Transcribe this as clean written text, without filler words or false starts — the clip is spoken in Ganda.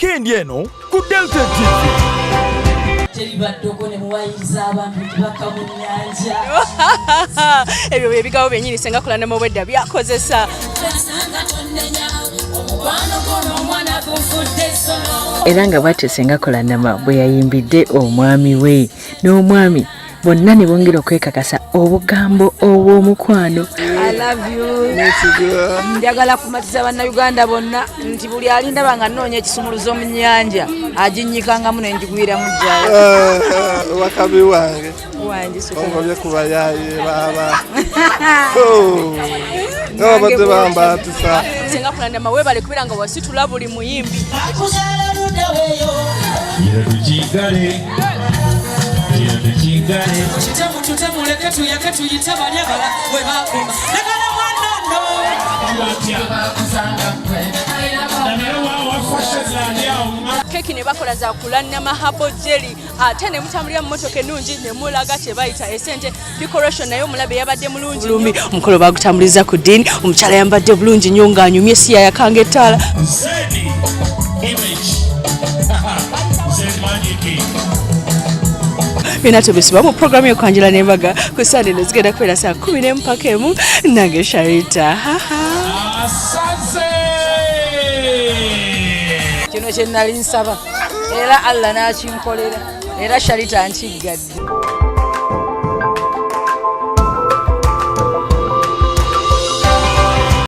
Wiikendi eno ku Delta TV. Teribaddoko ne muwayiriza abantu nti bakka mu nnyanja. Ebyo bye bigambo byennyini Senga Kulanama obwedda byakozesa. Era nga bwatyo Senga Kulanama bwe yayimbidde omwami we n'omwami bonna ne bongera okwekakasa obugambo obw'omukwano. I love you. Njagala kumatiza Bannayuganda bonna nti buli alindaba nga nnoonya ekisumuluzo mu nnyanja aginnyikangamu ne njigwiramu ddala. Wakabi wange ongobye ku bayaaye baaba babadde bambaatisa. Senga Kulanama weebale kubeera nga wasitula buli muyimbi. Keki ne bakola za Kulanama herbal jelly, ate ne mutambulira mu motoka ennungi ne mulaga kye bayita esente. Decoration naye omulabe yabadde mulungi nnyo. Omukolo bagutambuliza ku ddiini, omukyala yambadde bulungi nnyo ng'anyumye si yayakanga ettaala. Byonna tubisiba mu programu y'okwanjula n'embaga ku Sande eno zigenda kubeera saa 11 paka 1 nange Sharita. Kino kye nali nsaba era Allah n'akinkolera era Sharita nkiggadde.